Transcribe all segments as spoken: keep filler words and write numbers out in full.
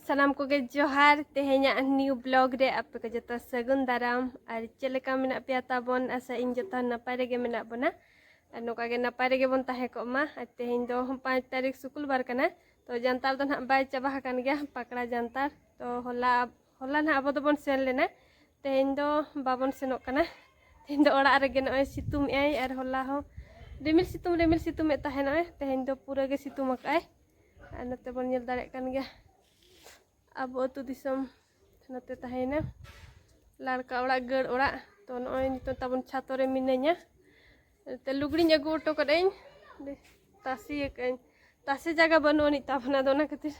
ᱥᱟᱱᱟᱢ ᱠᱚᱜᱮ ᱡᱚᱦᱟᱨ᱾ ᱛᱮᱦᱮᱧᱟᱜ new vlog ᱨᱮ ᱟᱯᱮ ᱠᱚ ᱡᱚᱛᱚ ᱥᱟᱹᱜᱩᱱ ᱫᱟᱨᱟᱢ᱾ ᱟᱨ ᱪᱮᱫ ᱞᱮᱠᱟ ᱢᱮᱱᱟᱜ ᱯᱮᱭᱟ ᱛᱟᱵᱚᱱ? ᱟᱥᱟ ᱤᱧ ᱡᱚᱛᱚ ᱱᱟᱯᱟᱭ ᱨᱮᱜᱮ ᱢᱮᱱᱟᱜ ᱵᱚᱱᱟ᱾ ᱟᱨ ᱱᱚᱝᱠᱟ ᱜᱮ ᱱᱟᱯᱟᱭ ᱨᱮᱜᱮ ᱵᱚᱱ ᱛᱟᱦᱮᱸ ᱠᱚᱜ ᱢᱟ᱾ ᱟᱨ ᱛᱮᱦᱮᱧ ᱫᱚ ᱯᱟᱸᱪ ᱛᱟᱹᱨᱤᱠᱷ ᱥᱩᱠᱩᱞᱵᱟᱨ ᱠᱟᱱᱟ, ᱛᱚ ᱡᱟᱱᱛᱟᱲ ᱫᱚ ᱱᱟᱦᱟᱜ ᱵᱟᱭ ᱪᱟᱵᱟ ᱟᱠᱟᱱ ᱜᱮᱭᱟ, ᱯᱟᱠᱲᱟ ᱡᱟᱱᱛᱟᱲ᱾ ᱛᱚ ᱦᱚᱞᱟ, ᱦᱚᱞᱟ ᱱᱟᱦᱟᱜ ᱟᱵᱚ ᱫᱚᱵᱚᱱ ᱥᱮᱱ ᱞᱮᱱᱟ, ᱛᱮᱦᱮᱧ ᱫᱚ ᱵᱟᱵᱚᱱ ᱥᱮᱱᱚᱜ ᱠᱟᱱᱟ᱾ ᱛᱮᱦᱮᱧ ᱫᱚ ᱚᱲᱟᱜ ᱨᱮᱜᱮ ᱱᱚᱜᱼᱚᱭ ᱥᱤᱛᱩᱝ ᱮᱜᱼᱟᱭ, ᱟᱨ ᱦᱚᱞᱟ ᱦᱚᱸ ᱨᱤᱢᱤᱞ ᱥᱤᱛᱩᱝ, ᱨᱤᱢᱤᱞ ᱥᱤᱛᱩᱝ ᱮᱫ ᱛᱟᱦᱮᱸ ᱱᱚᱜᱼᱚᱭ᱾ ᱛᱮᱦᱮᱧ ᱫᱚ ᱯᱩᱨᱟᱹ ᱜᱮ ᱥᱤᱛᱩᱝ ᱟᱠᱟᱫᱼᱟᱭ᱾ ᱟᱨ ᱱᱚᱛᱮ ᱵᱚᱱ ᱧᱮᱞ ᱫᱟᱲᱮᱭᱟᱜ ᱠᱟᱱ ᱜᱮᱭᱟ, ᱟᱵᱚ ᱟᱹᱛᱩ ᱫᱤᱥᱚᱢ ᱱᱚᱛᱮ ᱛᱟᱦᱮᱸᱭᱮᱱᱟ ᱞᱟᱲᱠᱟ ᱚᱲᱟᱜ, ᱜᱟᱹᱲ ᱚᱲᱟᱜ᱾ ᱛᱚ ᱱᱚᱜᱼᱚᱭ ᱱᱤᱛᱚᱜ ᱛᱟᱵᱚᱱ ᱪᱷᱟᱛᱚ ᱨᱮ ᱢᱤᱱᱟᱹᱧᱟ᱾ ᱮᱱᱛᱮ ᱞᱩᱜᱽᱲᱤᱧ ᱟᱹᱜᱩ ᱦᱚᱴᱚ ᱠᱟᱹᱫᱟᱹᱧ ᱛᱟᱥᱮ ᱟᱠᱟᱫᱟᱹᱧ, ᱛᱟᱥᱮ ᱡᱟᱭᱜᱟ ᱵᱟᱹᱱᱩᱜ ᱟᱹᱱᱤᱡ ᱛᱟᱵᱚᱱ, ᱟᱫᱚ ᱚᱱᱟ ᱠᱷᱟᱹᱛᱤᱨ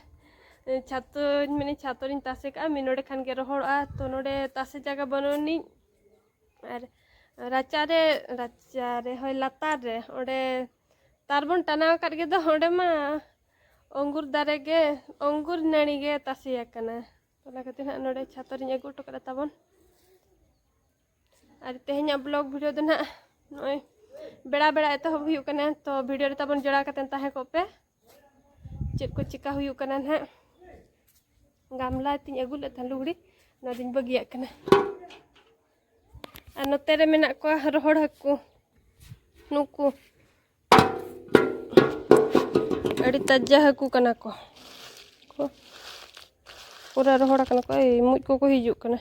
ᱪᱷᱟᱛᱚᱧ ᱢᱮᱱᱮᱫ ᱪᱷᱟᱛᱚ ᱨᱤᱧ ᱛᱟᱥᱮ ᱠᱟᱜᱼᱟ, ᱢᱤᱫ ᱱᱚᱰᱮ ᱠᱷᱟᱱ ᱜᱮ ᱨᱚᱦᱚᱲᱚᱜᱼᱟ᱾ ᱛᱚ ᱱᱚᱰᱮ ᱛᱟᱥᱮ ᱡᱟᱭᱜᱟ ᱵᱟᱹᱱᱩᱜ ᱟᱹᱱᱤᱡ, ᱟᱨ ᱨᱟᱪᱟ ᱨᱮ, ᱨᱟᱪᱟ ᱨᱮ ᱦᱳᱭ, ᱞᱟᱛᱟᱨ ᱨᱮ ᱚᱸᱰᱮ ᱛᱟᱨ ᱵᱚᱱ ᱴᱟᱱᱟᱣ ᱟᱠᱟᱫ ᱜᱮᱫᱚ, ᱚᱸᱰᱮ ᱢᱟ ᱚᱝᱜᱩᱨ ᱫᱟᱨᱮ ᱜᱮ, ᱚᱝᱜᱩᱨ ᱱᱟᱹᱲᱤ ᱜᱮ ᱛᱟᱥᱮ ᱟᱠᱟᱱᱟ᱾ ᱚᱱᱟ ᱠᱷᱟᱹᱛᱤᱨ ᱦᱟᱸᱜ ᱱᱚᱰᱮ ᱪᱷᱟᱛᱚ ᱨᱤᱧ ᱟᱹᱜᱩ ᱦᱚᱴᱚ ᱠᱟᱫᱟ ᱛᱟᱵᱚᱱ᱾ ᱟᱨ ᱛᱮᱦᱮᱧᱟᱜ vlog video ᱫᱚ ᱱᱟᱦᱟᱜ ᱱᱚᱜᱼᱚᱭ ᱵᱮᱲᱟ ᱵᱮᱲᱟ ᱮᱛᱚᱦᱚᱵ ᱦᱩᱭᱩᱜ ᱠᱟᱱᱟ, ᱛᱚ video ᱨᱮ ᱛᱟᱵᱚᱱ ᱡᱚᱲᱟᱣ ᱠᱟᱛᱮ ᱛᱟᱦᱮᱸ ᱠᱚᱜ ᱯᱮ᱾ ᱪᱮᱫ ᱠᱚ ᱪᱤᱠᱟ ᱦᱩᱭᱩᱜ ᱠᱟᱱᱟ ᱱᱟᱦᱟᱜ᱾ ᱜᱟᱢᱞᱟ ᱛᱤᱧ ᱟᱹᱜᱩ ᱞᱮᱫ ᱛᱟᱦᱮᱸᱫ ᱞᱩᱜᱽᱲᱤ, ᱚᱱᱟ ᱫᱚᱧ ᱵᱟᱹᱜᱤᱭᱟᱜ ᱠᱟᱱᱟ᱾ ᱟᱨ ᱱᱚᱛᱮ ᱨᱮ ᱢᱮᱱᱟᱜ ᱠᱚᱣᱟ ᱨᱚᱦᱚᱲ ᱦᱟᱹᱠᱩ, ᱱᱩᱠᱩ ᱟᱹᱰᱤ ᱛᱟᱡᱟ ᱦᱟᱹᱠᱩ ᱠᱟᱱᱟ ᱠᱚ᱾ ᱠᱚ ᱯᱩᱨᱟᱹ ᱨᱚᱦᱚᱲ ᱟᱠᱟᱱᱟ ᱠᱚ, ᱮᱭ ᱢᱩᱡ ᱠᱚᱠᱚ ᱦᱤᱡᱩᱜ ᱠᱟᱱᱟ᱾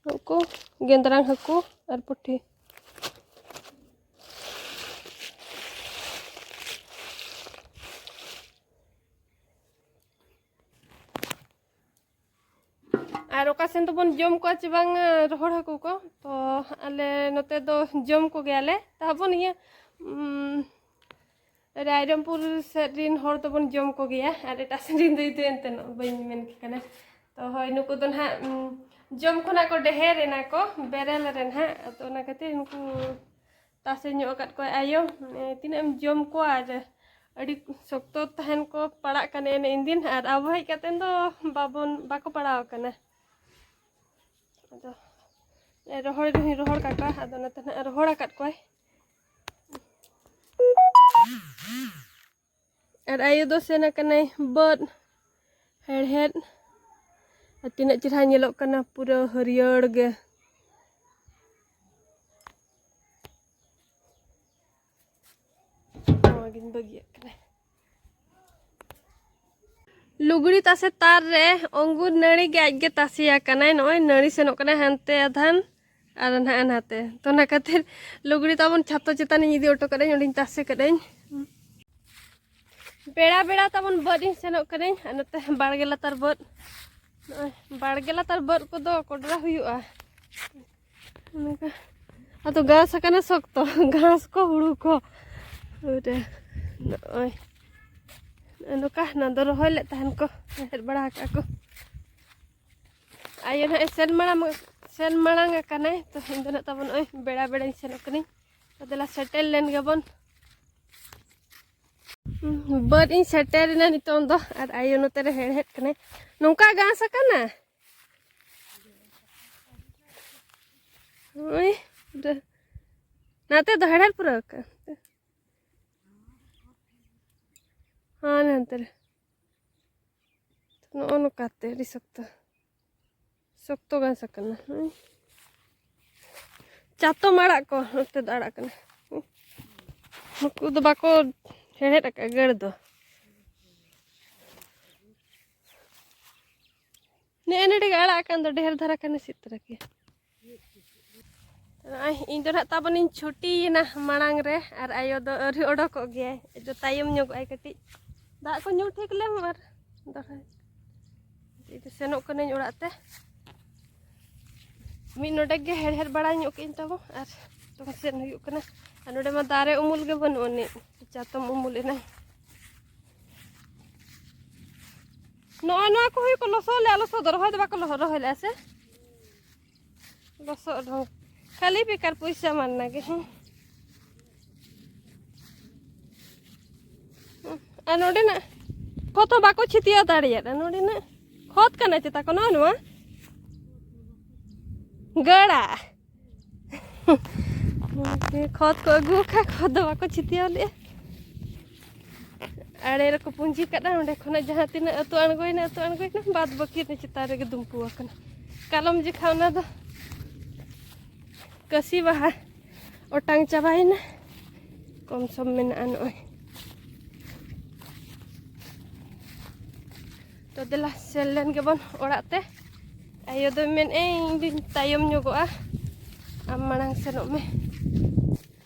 ᱱᱩᱠᱩ ᱜᱮᱸᱫᱽᱨᱟᱝ ᱦᱟᱹᱠᱩ ᱟᱨ ᱯᱩᱴᱷᱤ᱾ ᱟᱨ ᱚᱠᱟ ᱥᱮᱱ ᱫᱚᱵᱚᱱ ᱡᱚᱢ ᱠᱚᱣᱟ ᱪᱮ ᱵᱟᱝ, ᱨᱚᱦᱚᱲ ᱦᱟᱹᱠᱩ ᱠᱚ, ᱛᱚ ᱟᱞᱮ ᱱᱚᱛᱮ ᱫᱚ ᱡᱚᱢ ᱠᱚᱜᱮᱭᱟᱞᱮ᱾ ᱛᱟᱵᱚᱱ ᱤᱭᱟᱹ, ᱩᱢ, ᱨᱟᱭᱨᱚᱝᱯᱩᱨ ᱥᱮᱫ ᱨᱤᱱ ᱦᱚᱲ ᱫᱚᱵᱚᱱ ᱡᱚᱢ ᱠᱚᱜᱮᱭᱟ, ᱟᱨ ᱮᱴᱟᱜ ᱥᱮᱫ ᱨᱤᱱ ᱫᱚ ᱤᱧ ᱫᱚ ᱮᱱᱛᱮ ᱵᱟᱹᱧ ᱢᱮᱱ ᱠᱮ ᱠᱟᱱᱟ᱾ ᱛᱚ ᱦᱳᱭ, ᱱᱩᱠᱩ ᱫᱚ ᱱᱟᱦᱟᱜ, ᱩᱢ, ᱡᱚᱢ ᱠᱷᱚᱱᱟᱜ ᱠᱚ ᱰᱷᱮᱨ ᱮᱱᱟ ᱠᱚ, ᱵᱮᱨᱮᱞ ᱨᱮ ᱱᱟᱦᱟᱜ᱾ ᱟᱫᱚ ᱚᱱᱟ ᱠᱷᱟᱹᱛᱤᱨ ᱱᱩᱠᱩ ᱛᱟᱥᱮ ᱧᱚᱜ ᱟᱠᱟᱫ ᱠᱚᱣᱟᱭ ᱟᱭᱳ᱾ ᱢᱟᱱᱮ ᱛᱤᱱᱟᱹᱜ ᱮᱢ ᱡᱚᱢ ᱠᱚᱣᱟ, ᱟᱨ ᱟᱹᱰᱤ ᱥᱚᱠᱛᱚ ᱛᱟᱦᱮᱱ ᱠᱚ, ᱯᱟᱲᱟᱜ ᱠᱟᱱᱟ ᱮᱱᱮ ᱤᱱᱫᱤᱱ, ᱟᱨ ᱟᱵᱚ ᱦᱮᱡ ᱠᱟᱛᱮ ᱫᱚ ᱵᱟᱵᱚᱱ, ᱵᱟᱠᱚ ᱯᱟᱲᱟᱣ ᱟᱠᱟᱱᱟ᱾ ᱟᱫᱚ ᱨᱚᱦᱚᱲ ᱨᱮᱦᱚᱸᱧ ᱨᱚᱦᱚᱲ ᱠᱟᱜ ᱠᱚᱣᱟ, ᱟᱫᱚ ᱚᱱᱟᱛᱮ ᱱᱟᱦᱟᱜ ᱨᱚᱦᱚᱲ ᱟᱠᱟᱫ ᱠᱚᱣᱟᱭ᱾ ᱟᱨ ᱟᱭᱳ ᱫᱚ ᱥᱮᱱ ᱟᱠᱟᱱᱟᱭ ᱵᱟᱹᱫᱽ, ᱦᱮᱲᱦᱮᱫ᱾ ᱟᱨ ᱛᱤᱱᱟᱹᱜ ᱪᱮᱦᱨᱟ ᱧᱮᱞᱚᱜ ᱠᱟᱱᱟ, ᱯᱩᱨᱟᱹ ᱦᱟᱹᱨᱭᱟᱹᱲ ᱜᱮ᱾ ᱱᱚᱣᱟ ᱜᱤᱧ ᱵᱟᱹᱜᱤᱭᱟᱜ ᱠᱟᱱᱟ᱾ ᱞᱩᱜᱽᱲᱤ ᱛᱟᱥᱮ ᱛᱟᱨ ᱨᱮ ᱚᱝᱜᱩᱨ ᱱᱟᱹᱲᱤ ᱜᱮ ᱟᱡ ᱜᱮ ᱛᱟᱥᱮ ᱟᱠᱟᱱᱟᱭ᱾ ᱱᱚᱜᱼᱚᱭ ᱱᱟᱹᱲᱤ ᱥᱮᱱᱚᱜ ᱠᱟᱱᱟᱭ ᱦᱟᱱᱛᱮ ᱟᱫᱷᱟᱱ ᱟᱨ ᱱᱟᱦᱟᱜ ᱱᱟᱛᱮ᱾ ᱛᱚ, ᱚᱱᱟ ᱠᱷᱟᱹᱛᱤᱨ ᱞᱩᱜᱽᱲᱤ ᱛᱟᱵᱚᱱ ᱪᱷᱟᱛᱚ ᱪᱮᱛᱟᱱ ᱤᱧ ᱤᱫᱤ ᱦᱚᱴᱚ ᱠᱟᱹᱫᱟᱹᱧ, ᱚᱸᱰᱮᱧ ᱛᱟᱥᱮ ᱠᱟᱹᱫᱟᱹᱧ᱾ ᱵᱮᱲᱟ ᱵᱮᱲᱟ ᱛᱟᱵᱚᱱ ᱵᱟᱹᱫ ᱤᱧ ᱥᱮᱱᱚᱜ ᱠᱟᱹᱱᱟᱹᱧ, ᱟᱨ ᱱᱚᱛᱮ ᱵᱟᱲᱜᱮ ᱞᱟᱛᱟᱨ ᱵᱟᱹᱫ, ᱱᱚᱜᱼᱚᱭ ᱵᱟᱲᱜᱮ ᱞᱟᱛᱟᱨ ᱵᱟᱹᱫ ᱠᱚᱫᱚ ᱠᱚᱰᱨᱟ ᱦᱩᱭᱩᱜᱼᱟ᱾ ᱚᱱᱠᱟ᱾ ᱟᱫᱚ ᱜᱷᱟᱥ ᱟᱠᱟᱱᱟ ᱥᱚᱠᱛᱚ, ᱜᱷᱟᱥ ᱠᱚ ᱦᱩᱲᱩ ᱠᱚ᱾ ᱯᱩᱨᱟᱹ ᱱᱚᱜᱼᱚᱭ ᱱᱚᱝᱠᱟ ᱱᱚᱣᱟ ᱫᱚ ᱨᱚᱦᱚᱭ ᱞᱮᱫ ᱛᱟᱦᱮᱱ ᱠᱚ, ᱦᱮᱲᱦᱮᱫ ᱵᱟᱲᱟ ᱟᱠᱟᱫ ᱠᱚ᱾ ᱟᱭᱳ ᱱᱟᱦᱟᱜ ᱮ ᱥᱮᱱ ᱢᱟᱲᱟᱝ, ᱥᱮᱱ ᱢᱟᱲᱟᱝ ᱟᱠᱟᱱᱟᱭ, ᱛᱚ ᱤᱧ ᱫᱚ ᱱᱟᱦᱟᱜ ᱛᱟᱵᱚᱱ ᱱᱚᱜᱼᱚᱭ ᱵᱮᱲᱟ ᱵᱮᱲᱟᱧ ᱥᱮᱱᱚᱜ ᱠᱟᱹᱱᱟᱹᱧ᱾ ᱛᱚ ᱫᱮᱞᱟ ᱥᱮᱴᱮᱨ ᱞᱮᱱ ᱜᱮᱵᱚᱱ᱾ ᱵᱟᱹᱫ ᱤᱧ ᱥᱮᱴᱮᱨ ᱮᱱᱟ ᱱᱤᱛᱚᱝ ᱫᱚ, ᱟᱨ ᱟᱭᱳ ᱱᱚᱛᱮ ᱨᱮ ᱦᱮᱲᱦᱮᱫ ᱠᱟᱱᱟᱭ᱾ ᱱᱚᱝᱠᱟ ᱜᱷᱟᱥ ᱟᱠᱟᱱᱟ᱾ ᱱᱚᱜᱼᱚᱭ ᱯᱩᱨᱟᱹ ᱱᱟᱛᱮ ᱫᱚ ᱦᱮᱲᱦᱮᱫ ᱯᱩᱨᱟᱹᱣ ᱟᱠᱟᱱ᱾ ᱦᱟᱱᱮ ᱦᱟᱱᱛᱮ ᱨᱮ᱾ ᱱᱚᱜᱼᱚ ᱱᱚᱝᱠᱟᱛᱮ ᱟᱹᱰᱤ ᱥᱚᱠᱛᱚ, ᱥᱚᱠᱛᱚ ᱜᱷᱟᱥ ᱟᱠᱟᱱᱟ᱾ ᱦᱩᱸ᱾ ᱪᱟᱛᱚᱢ ᱟᱲᱟᱜ ᱠᱚ ᱱᱚᱛᱮ ᱫᱚ ᱟᱲᱟᱜ ᱠᱟᱱᱟ᱾ ᱦᱩᱸ᱾ ᱱᱩᱠᱩ ᱫᱚ ᱵᱟᱠᱚ ᱦᱮᱲᱦᱮᱫ ᱟᱠᱟᱫ ᱜᱟᱹᱲ ᱫᱚ᱾ ᱱᱮᱜᱼᱮ ᱱᱚᱰᱮ ᱜᱮ ᱟᱲᱟᱜ ᱟᱠᱟᱱ ᱫᱚ ᱰᱷᱮᱨ ᱫᱷᱟᱨᱟ ᱠᱟᱱᱟ ᱥᱤᱫ ᱛᱚᱨᱟ ᱠᱮᱭᱟ᱾ ᱱᱚᱜᱼᱚᱭ ᱤᱧ ᱫᱚ ᱱᱟᱦᱟᱜ ᱛᱟᱵᱚᱱᱤᱧ ᱪᱷᱩᱴᱤᱭᱮᱱᱟ ᱢᱟᱲᱟᱝ ᱨᱮ, ᱟᱨ ᱟᱭᱳ ᱫᱚ ᱟᱹᱣᱨᱤ ᱚᱰᱚᱠᱚᱜ ᱜᱮᱭᱟᱭ, ᱟᱡ ᱫᱚ ᱛᱟᱭᱚᱢ ᱧᱚᱜᱚᱜ ᱟᱭ ᱠᱟᱹᱴᱤᱡ᱾ ᱫᱟᱜ ᱠᱚ ᱧᱩ ᱴᱷᱤᱠ ᱞᱮᱢ ᱟᱨ ᱫᱚᱦᱲᱟ᱾ ᱤᱧ ᱫᱚ ᱥᱮᱱᱚᱜ ᱠᱟᱹᱱᱟᱹᱧ ᱚᱲᱟᱜ ᱛᱮ᱾ ᱢᱤᱫ ᱱᱚᱰᱮ ᱜᱮ ᱦᱮᱲᱦᱮᱫ ᱵᱟᱲᱟ ᱧᱚᱜ ᱠᱮᱫᱟᱹᱧ ᱛᱟᱵᱚ, ᱟᱨ ᱛᱚᱝ ᱥᱮᱱ ᱦᱩᱭᱩᱜ ᱠᱟᱱᱟ᱾ ᱟᱨ ᱱᱚᱰᱮ ᱢᱟ ᱫᱟᱨᱮ ᱩᱢᱩᱞ ᱜᱮ ᱵᱟᱹᱱᱩᱜ ᱟᱹᱱᱤᱡ, ᱪᱟᱛᱚᱢ ᱩᱢᱩᱞ ᱮᱱᱟᱭ᱾ ᱱᱚᱜᱼᱚᱭ ᱱᱚᱣᱟ ᱠᱚ ᱦᱩᱭ ᱠᱚ ᱞᱚᱥᱚᱫ ᱞᱮᱜᱼᱟ, ᱞᱚᱥᱚᱫ ᱫᱚ ᱨᱚᱦᱚᱭ ᱫᱚ ᱵᱟᱠᱚ ᱞᱚᱦᱚᱫ, ᱨᱚᱦᱚᱭ ᱞᱮᱜᱼᱟ ᱥᱮ? ᱞᱚᱥᱚᱫ ᱨᱮᱦᱚᱸ ᱠᱷᱟᱹᱞᱤ ᱵᱮᱠᱟᱨ ᱯᱚᱭᱥᱟ ᱢᱟᱨᱱᱟ ᱜᱮ, ᱦᱮᱸ᱾ ᱟᱨ ᱱᱚᱰᱮᱱᱟᱜ ᱠᱷᱚᱛ ᱦᱚᱸ ᱵᱟᱠᱚ ᱪᱷᱤᱛᱤᱭᱟᱹᱣ ᱫᱟᱲᱮᱭᱟᱜᱼᱟ᱾ ᱱᱚᱰᱮᱱᱟᱜ ᱠᱷᱚᱛ ᱠᱟᱱᱟ ᱪᱮᱛᱟ ᱠᱚ ᱱᱚᱣᱟ, ᱱᱚᱣᱟ ᱜᱟᱹᱲᱟ᱾ ᱠᱷᱚᱛ ᱠᱚ ᱟᱹᱜᱩ ᱟᱠᱟᱫ, ᱠᱷᱚᱛ ᱫᱚ ᱵᱟᱠᱚ ᱪᱷᱤᱛᱤᱭᱟᱹᱣ ᱞᱮᱜᱼᱟ᱾ ᱟᱲᱮ ᱨᱮᱠᱚ ᱯᱩᱸᱡᱤ ᱠᱟᱫᱟ, ᱚᱸᱰᱮ ᱠᱷᱚᱱᱟᱜ ᱡᱟᱦᱟᱸ ᱛᱤᱱᱟᱹᱜ ᱟᱹᱛᱩ ᱟᱬᱜᱚᱭᱮᱱᱟ, ᱟᱹᱛᱩ ᱟᱬᱜᱚᱭᱮᱱᱟ, ᱵᱟᱫ ᱵᱟᱹᱠᱤ ᱫᱚ ᱪᱮᱛᱟᱱ ᱨᱮᱜᱮ ᱫᱩᱢᱯᱩ ᱟᱠᱟᱱᱟ᱾ ᱠᱟᱞᱚᱢ ᱡᱚᱠᱷᱟ ᱚᱱᱟ ᱫᱚ ᱠᱟᱹᱥᱤ ᱵᱟᱦᱟ ᱚᱴᱟᱝ ᱪᱟᱵᱟᱭᱮᱱᱟ, ᱠᱚᱢ ᱥᱚᱢ ᱢᱮᱱᱟᱜᱼᱟ ᱱᱚᱜᱼᱚᱭ᱾ ᱛᱚ ᱫᱮᱞᱟ ᱥᱮᱱ ᱞᱮᱱ ᱜᱮᱵᱚᱱ ᱚᱲᱟᱜ ᱛᱮ᱾ ᱟᱭᱳ ᱫᱚᱭ ᱢᱮᱱᱮᱫᱼᱟ, "ᱤᱧ ᱫᱩᱧ ᱛᱟᱭᱚᱢ ᱧᱚᱜᱚᱜᱼᱟ, ᱟᱢ ᱢᱟᱲᱟᱝ ᱥᱮᱱᱚᱜ ᱢᱮ᱾"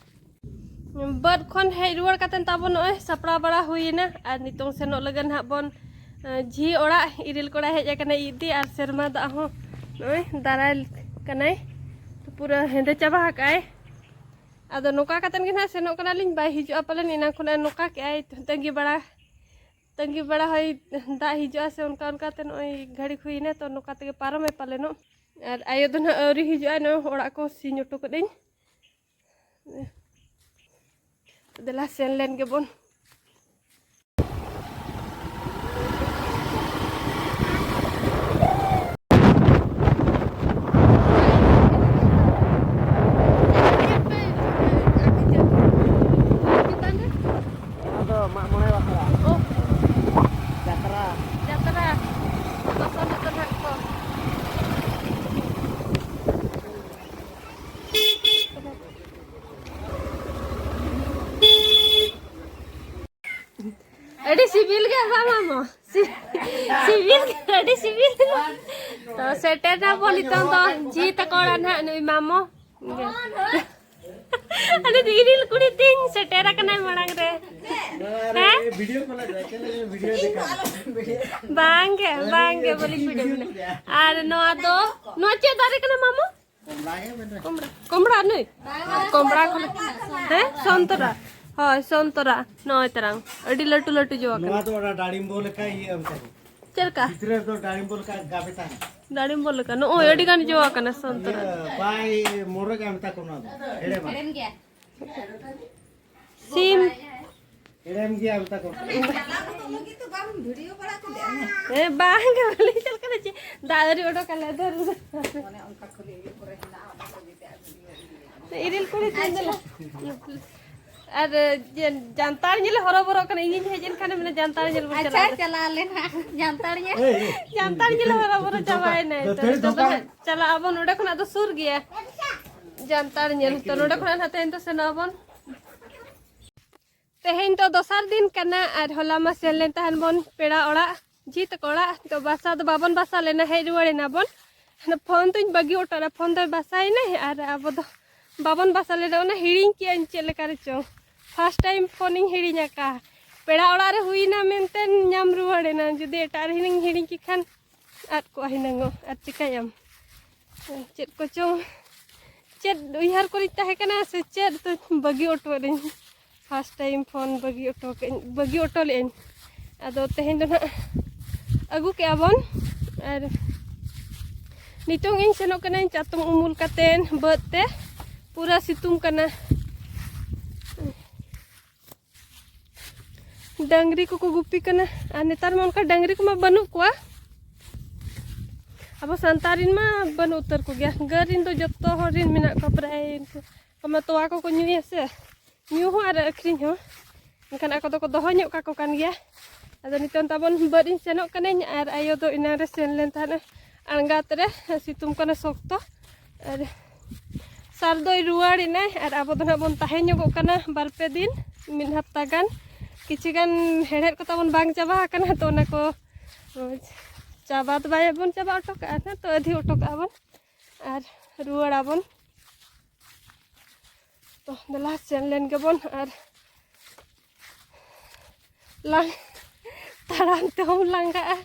ᱵᱟᱹᱫᱽ ᱠᱷᱚᱱ ᱦᱮᱡ ᱨᱩᱣᱟᱹᱲ ᱠᱟᱛᱮ ᱛᱟᱵᱚ ᱱᱚᱜᱼᱚᱭ ᱥᱟᱯᱲᱟᱣ ᱵᱟᱲᱟ ᱦᱩᱭᱮᱱᱟ, ᱟᱨ ᱱᱤᱛᱚᱝ ᱥᱮᱱᱚᱜ ᱞᱟᱹᱜᱤᱫ ᱱᱟᱦᱟᱜ ᱵᱚᱱ, ᱟᱸ, ᱡᱷᱤ ᱚᱲᱟᱜ᱾ ᱤᱨᱤᱞ ᱠᱚᱲᱟᱭ ᱦᱮᱡ ᱟᱠᱟᱱᱟ ᱤᱫᱤ, ᱟᱨ ᱥᱮᱨᱢᱟ ᱫᱟᱜ ᱦᱚᱸ ᱱᱚᱜᱼᱚᱭ ᱫᱟᱨᱟᱭ ᱠᱟᱱᱟᱭ, ᱯᱩᱨᱟᱹ ᱦᱮᱸᱫᱮ ᱪᱟᱵᱟ ᱟᱠᱟᱜᱼᱟᱭ᱾ ᱟᱫᱚ ᱱᱚᱝᱠᱟ ᱠᱟᱛᱮ ᱜᱮ ᱱᱟᱦᱟᱜ ᱥᱮᱱᱚᱜ ᱠᱟᱱᱟᱞᱤᱧ, ᱵᱟᱭ ᱦᱤᱡᱩᱜᱼᱟ ᱯᱟᱞᱮᱱ, ᱮᱱᱟᱝ ᱠᱷᱚᱱᱟᱜ ᱱᱚᱝᱠᱟ ᱠᱮᱜᱼᱟᱭ, ᱛᱟᱺᱜᱤ ᱵᱟᱲᱟ, ᱛᱟᱺᱜᱤ ᱵᱟᱲᱟ ᱦᱚᱭ ᱫᱟᱜ ᱦᱤᱡᱩᱜᱼᱟ ᱥᱮ ᱚᱱᱠᱟ ᱚᱱᱠᱟᱛᱮ ᱱᱚᱜᱼᱚᱭ ᱜᱷᱟᱹᱲᱤᱠ ᱦᱩᱭᱮᱱᱟ, ᱛᱚ ᱱᱚᱝᱠᱟ ᱛᱮᱜᱮ ᱯᱟᱨᱚᱢᱟᱭ ᱯᱟᱞᱮᱱᱚᱜ᱾ ᱟᱨ ᱟᱭᱳ ᱫᱚ ᱱᱟᱦᱟᱜ ᱟᱹᱣᱨᱤ ᱦᱤᱡᱩᱜᱼᱟ, ᱱᱚᱜᱼᱚᱭ ᱚᱲᱟᱜ ᱠᱚ ᱥᱤᱧ ᱦᱚᱴᱚ ᱠᱟᱹᱫᱟᱹᱧ᱾ ᱫᱮᱞᱟ ᱥᱮᱱ ᱞᱮᱱ ᱜᱮᱵᱚᱱ᱾ ᱚᱱᱟ ᱫᱚ ᱢᱟᱜ ᱢᱚᱬᱮ ᱵᱟᱠᱷᱨᱟ᱾ ᱚ᱾ ᱡᱟᱛᱨᱟ᱾ ᱡᱟᱛᱨᱟ᱾ ᱫᱚᱥᱚᱱᱚᱜ ᱠᱟᱱᱟ ᱠᱚ᱾ ᱟᱹᱰᱤ ᱥᱤᱵᱤᱞ ᱜᱮ ᱵᱟᱝ ᱢᱟᱢᱚ? ᱥᱤ-, ᱥᱤᱵᱤᱞ ᱜᱮ, ᱟᱹᱰᱤ ᱥᱤᱵᱤᱞ ᱜᱮ᱾ ᱛᱚ ᱥᱮᱴᱮᱨ ᱱᱟᱵᱚᱱ ᱱᱤᱛᱚᱝ ᱫᱚ ᱡᱷᱤ ᱛᱟᱠᱚ ᱚᱲᱟᱜ ᱱᱟᱦᱟᱜ, ᱱᱩᱭ ᱢᱟᱢᱚ᱾ ᱟᱹᱰᱤ ᱫᱤᱱ ᱨᱤᱱ ᱠᱩᱲᱤ ᱛᱤᱧ ᱥᱮᱴᱮᱨ ᱟᱠᱟᱱᱟᱭ ᱢᱟᱲᱟᱝ ᱨᱮ᱾ ᱦᱮᱸ? ᱵᱷᱤᱰᱤᱭᱳ ᱠᱚᱞ ᱞᱮᱫᱟ, ᱪᱮᱫ ᱞᱟᱹᱜᱤᱫ ᱵᱷᱤᱰᱤᱭᱳ ᱫᱮᱠᱷᱟᱣ? ᱵᱟᱝ ᱜᱮ, ᱵᱟᱝ ᱜᱮ, ᱵᱟᱹᱞᱤᱧ ᱵᱷᱤᱰᱤᱭᱳ ᱵᱚᱞᱮ᱾ ᱟᱨ ᱱᱚᱣᱟ ᱫᱚ, ᱱᱚᱣᱟ ᱪᱮᱫ ᱫᱟᱨᱮ ᱠᱟᱱᱟ ᱢᱟᱢᱚ? ᱠᱚᱢᱲᱟ ᱜᱮ ᱢᱮᱱᱟᱜᱼᱟ᱾ ᱠᱚᱢᱲᱟ, ᱠᱚᱢᱲᱟ ᱱᱩᱭ? ᱠᱚᱢᱲᱟ ᱠᱷᱚᱱ, ᱦᱮᱸ? ᱥᱚᱱᱛᱚᱨᱟ᱾ ᱦᱳᱭ, ᱥᱚᱱᱛᱚᱨᱟ᱾ ᱱᱚᱜᱼᱚᱭ ᱛᱟᱨᱟᱝ᱾ ᱟᱹᱰᱤ ᱞᱟᱹᱴᱩ ᱞᱟᱹᱴᱩ ᱡᱚ ᱟᱠᱟᱱᱟ᱾ ᱱᱚᱣᱟ ᱫᱚ ᱚᱱᱟ ᱰᱟᱲᱤᱢᱵᱚ ᱞᱮᱠᱟ ᱤᱭᱟᱹ ᱟᱢ ᱛᱟᱠᱚ᱾ ᱪᱮᱫ ᱞᱮᱠᱟ? ᱵᱷᱤᱛᱨᱤ ᱨᱮᱫᱚ ᱰᱟᱲᱤᱢᱵᱚ ᱞᱮᱠᱟ ᱜᱟᱵᱮ ᱛᱟᱦᱮᱱᱟ᱾ ᱰᱟᱲᱤᱢᱵᱚ ᱞᱮᱠᱟ᱾ ᱱᱚᱜᱼᱚᱭ ᱟᱹᱰᱤ ᱜᱟᱱ ᱡᱚ ᱟᱠᱟᱱᱟ ᱥᱚᱱᱛᱚᱨᱟ᱾ ᱤᱭᱟᱹ, ᱵᱟᱭ ᱢᱚᱨᱚᱜ ᱟᱢ ᱛᱟᱠᱚ ᱱᱚᱣᱟ ᱫᱚ᱾ ᱦᱮᱲᱮᱢᱟ᱾ ᱥᱤᱢ᱾ ᱦᱮᱲᱮᱢ ᱜᱮᱭᱟ ᱟᱢ ᱛᱟᱠᱚ᱾ ᱦᱮᱸ, ᱵᱟᱝ ᱜᱮ, ᱵᱟᱹᱞᱤᱧ ᱪᱟᱞᱟᱜ ᱠᱟᱱᱟ ᱪᱮ᱾ ᱫᱟᱜ ᱟᱹᱣᱨᱤ ᱚᱰᱚᱠ ᱟᱞᱮ ᱫᱚ᱾ ᱤᱨᱤᱞ ᱠᱩᱲᱤ ᱛᱤᱧ ᱫᱮᱞᱟ᱾ ᱟᱨ ᱡᱟᱱᱛᱟᱲ ᱧᱮᱞ ᱦᱚᱨᱚᱵᱚᱨᱚᱜ ᱠᱟᱱᱟ, ᱤᱧᱤᱧ ᱦᱮᱡ ᱮᱱ ᱠᱷᱟᱱ ᱢᱮᱱᱟ ᱡᱟᱱᱛᱟᱲ ᱧᱮᱞ ᱵᱚᱱ ᱟᱪᱪᱷᱟ, ᱪᱟᱞᱟᱜᱼᱟ᱾ ᱪᱟᱞᱟᱜ ᱟᱞᱮ ᱱᱟᱦᱟᱜ ᱡᱟᱱᱛᱟᱲ ᱧᱮᱞ᱾ ᱡᱟᱱᱛᱟᱲ ᱧᱮᱞ ᱦᱚᱨᱚᱵᱚᱨᱚ ᱪᱟᱵᱟᱭᱮᱱᱟ᱾ ᱱᱤᱛᱚᱜ ᱫᱚ ᱱᱟᱦᱟᱜ ᱪᱟᱞᱟᱜ ᱟᱵᱚᱱ, ᱱᱚᱰᱮ ᱠᱷᱚᱱᱟᱜ ᱫᱚ ᱥᱩᱨ ᱜᱮᱭᱟ ᱡᱟᱱᱛᱟᱲ ᱧᱮᱞ᱾ ᱛᱚ ᱱᱚᱰᱮ ᱠᱷᱚᱱᱟᱜ ᱱᱟᱦᱟᱜ ᱛᱮᱦᱮᱧ ᱫᱚ ᱥᱮᱱᱚᱜ ᱟᱵᱚᱱ᱾ ᱛᱮᱦᱮᱧ ᱫᱚ ᱫᱚᱥᱟᱨ ᱫᱤᱱ ᱠᱟᱱᱟ ᱟᱨ ᱦᱚᱞᱟ ᱢᱟ ᱥᱮᱱ ᱞᱮᱱ ᱛᱟᱦᱮᱱ ᱵᱚᱱ ᱯᱮᱲᱟ ᱚᱲᱟᱜ, ᱡᱷᱤ ᱛᱟᱠᱚ ᱚᱲᱟᱜ᱾ ᱛᱚ ᱵᱟᱥᱟ ᱫᱚ ᱵᱟᱵᱚᱱ ᱵᱟᱥᱟ ᱞᱮᱱᱟ, ᱦᱮᱡ ᱨᱩᱣᱟᱹᱲ ᱮᱱᱟ ᱵᱚᱱ᱾ ᱯᱷᱳᱱ ᱫᱚᱧ ᱵᱟᱹᱜᱤ ᱦᱚᱴᱚ ᱟᱫᱟ, ᱯᱷᱳᱱ ᱫᱚᱭ ᱵᱟᱥᱟᱭᱮᱱᱟᱭ ᱟᱨ ᱟᱵᱚ ᱫᱚ ᱵᱟᱵᱚᱱ ᱵᱟᱥᱟ ᱞᱮᱱᱟ᱾ ᱚᱱᱟ ᱦᱤᱲᱤᱧ ᱠᱮᱜᱼᱟᱹᱧ ᱪᱮᱫ ᱞᱮᱠᱟ ᱨᱮᱪᱚ, ᱯᱷᱟᱥᱴ ᱴᱟᱭᱤᱢ ᱯᱷᱳᱱᱤᱧ ᱦᱤᱲᱤᱧ ᱟᱠᱟᱫᱼᱟ᱾ ᱯᱮᱲᱟ ᱚᱲᱟᱜ ᱨᱮ ᱦᱩᱭᱱᱟ ᱢᱮᱱᱛᱮ ᱧᱟᱢ ᱨᱩᱣᱟᱹᱲ ᱮᱱᱟ, ᱡᱩᱫᱤ ᱮᱴᱟᱜ ᱨᱮ ᱦᱤᱲᱤᱧ ᱦᱤᱲᱤᱧ ᱠᱮ ᱠᱷᱟᱱ ᱟᱫ ᱠᱚᱜᱼᱟ ᱦᱤᱱᱟᱹᱝᱚᱜ᱾ ᱟᱨ ᱪᱤᱠᱟᱹᱭᱟᱢ, ᱪᱮᱫ ᱠᱚᱪᱚᱝ, ᱪᱮᱫ ᱩᱭᱦᱟᱹᱨ ᱠᱚᱨᱮᱧ ᱛᱟᱦᱮᱸ ᱠᱟᱱᱟ ᱥᱮ ᱪᱮᱫ, ᱛᱚ ᱵᱟᱹᱜᱤ ᱦᱚᱴᱚ ᱟᱹᱫᱟᱹᱧ᱾ ᱯᱷᱟᱥᱴ ᱴᱟᱭᱤᱢ ᱯᱷᱳᱱ ᱵᱟᱹᱜᱤ ᱦᱚᱴᱚ ᱠᱟᱜ ᱟᱹᱧ, ᱵᱟᱹᱜᱤ ᱦᱚᱴᱚ ᱞᱮᱫ ᱟᱹᱧ᱾ ᱟᱫᱚ ᱛᱮᱦᱮᱧ ᱫᱚ ᱱᱟᱦᱟᱜ ᱟᱹᱜᱩ ᱠᱮᱜᱼᱟ ᱵᱚᱱ᱾ ᱟᱨ ᱱᱤᱛᱚᱝ ᱤᱧ ᱥᱮᱱᱚᱜ ᱠᱟᱹᱱᱟᱹᱧ ᱪᱟᱛᱚᱢ ᱩᱢᱩᱞ ᱠᱟᱛᱮᱱ ᱵᱟᱹᱫᱽ ᱛᱮ, ᱯᱩᱨᱟᱹ ᱥᱤᱛᱩᱝ ᱠᱟᱱᱟ᱾ ᱰᱟᱹᱝᱨᱤ ᱠᱚᱠᱚ ᱜᱩᱯᱤ ᱠᱟᱱᱟ᱾ ᱟᱨ ᱱᱮᱛᱟᱨ ᱢᱟ ᱚᱱᱠᱟ ᱰᱟᱹᱝᱨᱤ ᱠᱚᱢᱟ ᱵᱟᱹᱱᱩᱜ ᱠᱚᱣᱟ, ᱟᱵᱚ ᱥᱟᱱᱛᱟᱲ ᱨᱮᱱ ᱢᱟ ᱵᱟᱹᱱᱩᱜ ᱩᱛᱟᱹᱨ ᱠᱚᱜᱮᱭᱟ᱾ ᱜᱟᱹᱭ ᱨᱮᱱ ᱫᱚ ᱡᱚᱛᱚ ᱦᱚᱲ ᱨᱮᱱ ᱢᱮᱱᱟᱜ ᱠᱚᱣᱟ, ᱯᱨᱟᱭ ᱩᱱᱠᱩ ᱠᱚᱢᱟ ᱛᱚᱣᱟ ᱠᱚᱠᱚ ᱧᱩᱭᱟ ᱥᱮ, ᱧᱩ ᱦᱚᱸ ᱟᱨ ᱟᱹᱠᱷᱨᱤᱧ ᱦᱚᱸ᱾ ᱮᱱᱠᱷᱟᱱ ᱟᱠᱚ ᱫᱚᱠᱚ ᱫᱚᱦᱚ ᱧᱚᱜ ᱠᱟᱠᱚ ᱠᱟᱱ ᱜᱮᱭᱟ᱾ ᱟᱫᱚ ᱱᱤᱛᱚᱝ ᱛᱟᱵᱚᱱ ᱵᱟᱹᱫᱽ ᱤᱧ ᱥᱮᱱᱚᱜ ᱠᱟᱹᱱᱟᱹᱧ ᱟᱨ ᱟᱭᱳ ᱫᱚ ᱮᱱᱟᱝ ᱨᱮ ᱥᱮᱱ ᱞᱮᱱ ᱛᱟᱦᱮᱱᱟ ᱟᱬᱜᱟᱛ ᱨᱮ, ᱥᱤᱛᱩᱝ ᱠᱟᱱᱟ ᱥᱚᱠᱛᱚ᱾ ᱟᱨ ᱥᱟᱨ ᱫᱚᱭ ᱨᱩᱣᱟᱹᱲ ᱮᱱᱟᱭ ᱟᱨ ᱟᱵᱚ ᱫᱚ ᱱᱟᱦᱟᱜ ᱵᱚᱱ ᱛᱟᱦᱮᱸ ᱧᱚᱜᱚᱜ ᱠᱟᱱᱟ ᱵᱟᱨ ᱯᱮ ᱫᱤᱱ, ᱢᱤᱫ ᱦᱟᱯᱛᱟ ᱜᱟᱱ᱾ ᱠᱤᱪᱷᱩ ᱜᱟᱱ ᱦᱮᱲᱦᱮᱫ ᱠᱚ ᱛᱟᱵᱚᱱ ᱵᱟᱝ ᱪᱟᱵᱟ ᱟᱠᱟᱱᱟ, ᱛᱚ ᱚᱱᱟ ᱠᱚ ᱪᱟᱵᱟ ᱫᱚ ᱵᱟᱭ ᱵᱚᱱ ᱪᱟᱵᱟ ᱦᱚᱴᱚ ᱠᱟᱜᱼᱟ, ᱛᱚ ᱟᱹᱫᱷᱤ ᱦᱚᱴᱚ ᱠᱟᱜᱼᱟ ᱵᱚᱱ ᱟᱨ ᱨᱩᱣᱟᱹᱲ ᱟᱵᱚᱱ᱾ ᱛᱚ ᱫᱮᱞᱟ ᱥᱮᱱ ᱞᱮᱱ ᱜᱮᱵᱚᱱ ᱟᱨ ᱞᱟᱝ ᱛᱟᱲᱟᱢ ᱛᱮᱦᱚᱸ ᱞᱟᱸᱜᱟᱜᱼᱟ᱾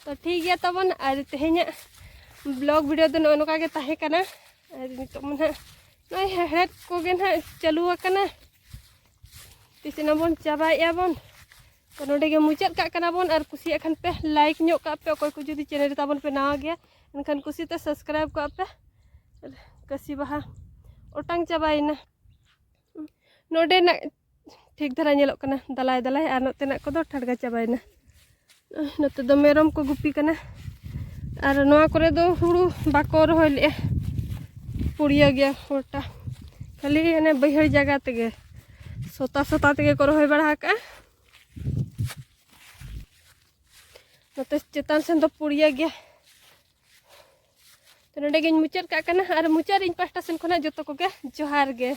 ᱛᱚ ᱴᱷᱤᱠ ᱜᱮᱭᱟ ᱛᱟᱵᱚᱱ, ᱟᱨ ᱛᱮᱦᱮᱧᱟᱜ ᱵᱞᱚᱜ ᱵᱷᱤᱰᱤᱭᱳ ᱫᱚ ᱱᱚᱜᱼᱚ ᱱᱚᱝᱠᱟ ᱜᱮ ᱛᱟᱦᱮᱸ ᱠᱟᱱᱟ᱾ ᱟᱨ ᱱᱤᱛᱚᱜ ᱢᱟ ᱱᱟᱦᱟᱜ ᱱᱚᱜᱼᱚᱭ ᱦᱮᱲᱦᱮᱫ ᱠᱚᱜᱮ ᱱᱟᱦᱟᱜ ᱪᱟᱹᱞᱩ ᱟᱠᱟᱱᱟ, ᱛᱤᱥ ᱮᱱᱟ ᱵᱚᱱ ᱪᱟᱵᱟᱭᱮᱫᱼᱟ ᱵᱚᱱ᱾ ᱛᱚ ᱱᱚᱰᱮ ᱜᱮ ᱢᱩᱪᱟᱹᱫ ᱠᱟᱜ ᱠᱟᱱᱟ ᱵᱚᱱ, ᱟᱨ ᱠᱩᱥᱤᱭᱟᱜ ᱠᱷᱟᱱ ᱯᱮ ᱞᱟᱭᱤᱠ ᱧᱚᱜ ᱠᱟᱜ ᱯᱮ, ᱚᱠᱚᱭ ᱠᱚ ᱡᱩᱫᱤ ᱪᱮᱱᱮᱞ ᱨᱮ ᱛᱟᱵᱚᱱ ᱯᱮ ᱱᱟᱣᱟ ᱜᱮᱭᱟ ᱮᱱᱠᱷᱟᱱ ᱠᱩᱥᱤᱛᱮ ᱥᱟᱵᱥᱠᱨᱟᱭᱤᱵᱽ ᱠᱟᱜ ᱯᱮ᱾ ᱟᱨ ᱠᱟᱹᱥᱤ ᱵᱟᱦᱟ ᱚᱴᱟᱝ ᱪᱟᱵᱟᱭᱮᱱᱟ᱾ ᱱᱚᱰᱮᱱᱟᱜ ᱴᱷᱤᱠ ᱫᱷᱟᱨᱟ ᱧᱮᱞᱚᱜ ᱠᱟᱱᱟ ᱫᱟᱞᱟᱭ ᱫᱟᱞᱟᱭ, ᱟᱨ ᱱᱚᱛᱮᱱᱟᱜ ᱠᱚᱫᱚ ᱴᱷᱟᱰᱜᱟ ᱪᱟᱵᱟᱭᱮᱱᱟ᱾ ᱱᱚᱛᱮ ᱫᱚ ᱢᱮᱨᱚᱢ ᱠᱚ ᱜᱩᱯᱤ ᱠᱟᱱᱟ᱾ ᱟᱨ ᱱᱚᱣᱟ ᱠᱚᱨᱮ ᱫᱚ ᱦᱩᱲᱩ ᱵᱟᱠᱚ ᱨᱚᱦᱚᱭ ᱞᱮᱜᱼᱟ, ᱯᱩᱲᱤᱭᱟᱹ ᱜᱮᱭᱟ ᱜᱚᱴᱟ, ᱠᱷᱟᱹᱞᱤ ᱦᱟᱱᱮ ᱵᱟᱹᱭᱦᱟᱹᱲ ᱡᱟᱭᱜᱟ ᱛᱮᱜᱮ᱾ ᱥᱚᱛᱟ ᱥᱚᱛᱟ ᱛᱮᱜᱮ ᱠᱚ ᱨᱚᱦᱚᱭ ᱵᱟᱲᱟ ᱟᱠᱟᱫᱼᱟ᱾ ᱱᱚᱛᱮ ᱪᱮᱛᱟᱱ ᱥᱮᱱ ᱫᱚ ᱯᱩᱲᱤᱭᱟᱹ ᱜᱮᱭᱟ᱾ ᱛᱚ ᱱᱚᱰᱮ ᱜᱤᱧ ᱢᱩᱪᱟᱹᱫ ᱠᱟᱜ ᱠᱟᱱᱟ, ᱟᱨ ᱢᱩᱪᱟᱹᱫ ᱨᱮ ᱤᱧ ᱯᱟᱦᱴᱟ ᱥᱮᱱ ᱠᱷᱚᱱᱟᱜ ᱡᱚᱛᱚ ᱠᱚᱜᱮ ᱡᱚᱦᱟᱨ ᱜᱮ᱾